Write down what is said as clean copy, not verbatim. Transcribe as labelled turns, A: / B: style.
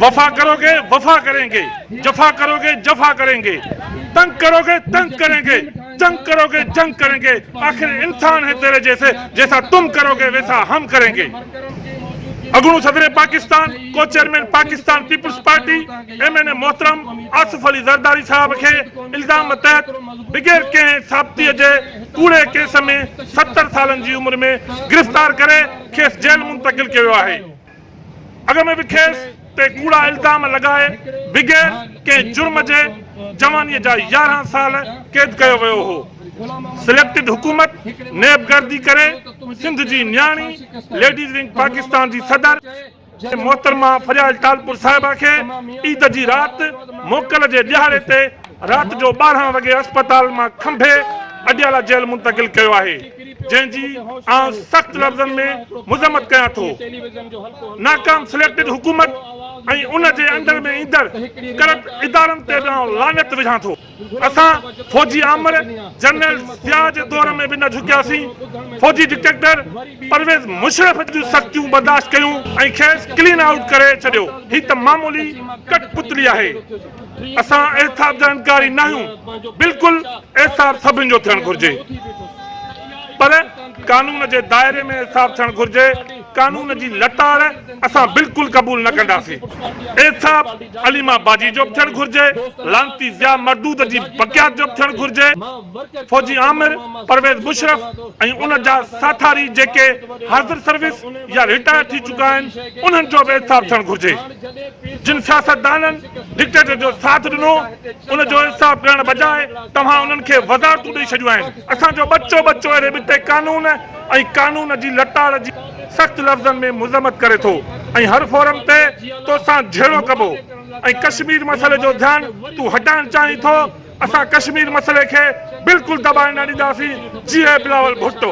A: وفا ڪروگي وفا ڪرينگي، جفا ڪروگي جفا ڪرينگي، تنگ ڪروگي تنگ ڪرينگي، جنگ ڪروگي جنگ ڪرينگي، آخر انسان هين تيري جيسي، جيسا تم ڪروگي ويسا هم ڪرينگي. اڳوڻو صدر Pakistan, co chairman Pakistan Peoples Party, M N A محترم آصف علي زرداري صاحب کي الزام تحت بغير ڪنهن ثابتي جي ڪوڙي ڪيس ۾ 70 سالن جي عمر ۾ گرفتار ڪري کيس جيل منتقل ڪيو ويو آهي. اڳ ۾ به کيس تي ڪوڙا الزام لڳائي بغير ڪنهن جرم جي جوانيء جا 11 سال قيد ڪيو ويو هو. سليڪٽڊ حڪومت نيب گردي ڪري سنڌ جي نياڻي ليڊيز ونگ پاڪستان جي صدر محترمه فريال ٽالپر صاحبه کي عيد جي رات موڪل جي ڏهاڙي تي رات جو 12 وڳي اسپتال مان کنڀي اڊيالا جيل منتقل ڪيو آهي جنهن جي آئون سخت لفظن ۾ مذمت ڪيان ٿو. ناڪام سليڪٽڊ حڪومت ۽ ان جي انڊر ۾ ايندڙ ڪرپٽ ادارن تي به آئون لعنت وجهان ٿو. اسان فوجي آمر جنرل ضياء جي دور ۾ به نه جهڪياسين، فوجي ڊڪٽيٽر پرويز مشرف جون سختيون برداشت ڪيون ۽ کيس ڪلين آئوٽ ڪري ڇڏيو، هي ته معمولي ڪٺ پتلي آهي. اسان احتساب جا انڪاري ناهيون، بلڪل احتساب سڀن جو ٿيڻ گهرجي پر قانون جي دائري ۾ احتساب ٿيڻ گهرجي، قانون جي لتاڙ اسان بلڪل قبول نه ڪنداسين، احتساب عليما باجي جو به ٿيڻ گهرجي، لعنتي ضياء مردود جي بقيات جو به ٿيڻ گهرجي، فوجي آمر پرويز مشرف ۽ ان جا ساٿاري جيڪي حاضر سروس يا رٽائر ٿي چڪا آهن انهن جو به احتساب ٿيڻ گهرجي. جن سياستدانن ڊڪٽيٽر جو ساٿ ڏنو ان جو احتساب ڪرڻ بجاء توهان انهن کي وزارتون ڏئي ڇڏيون آهن. اسان جو ٻچو ٻچو اهڙي ٻٽي قانون ۽ قانون جي لتاڙ جي سخت لفظن ۾ مذمت ڪري ٿو ۽ هر فورم تي توسان جهيڙو ڪبو ۽ ڪشمير مسئلي جو ڌيان تون هٽائڻ چاهين ٿو اسان ڪشمير مسئلي کي بلڪل دٻائڻ نه ڏينداسين، جيئي بلاول ڀٽو.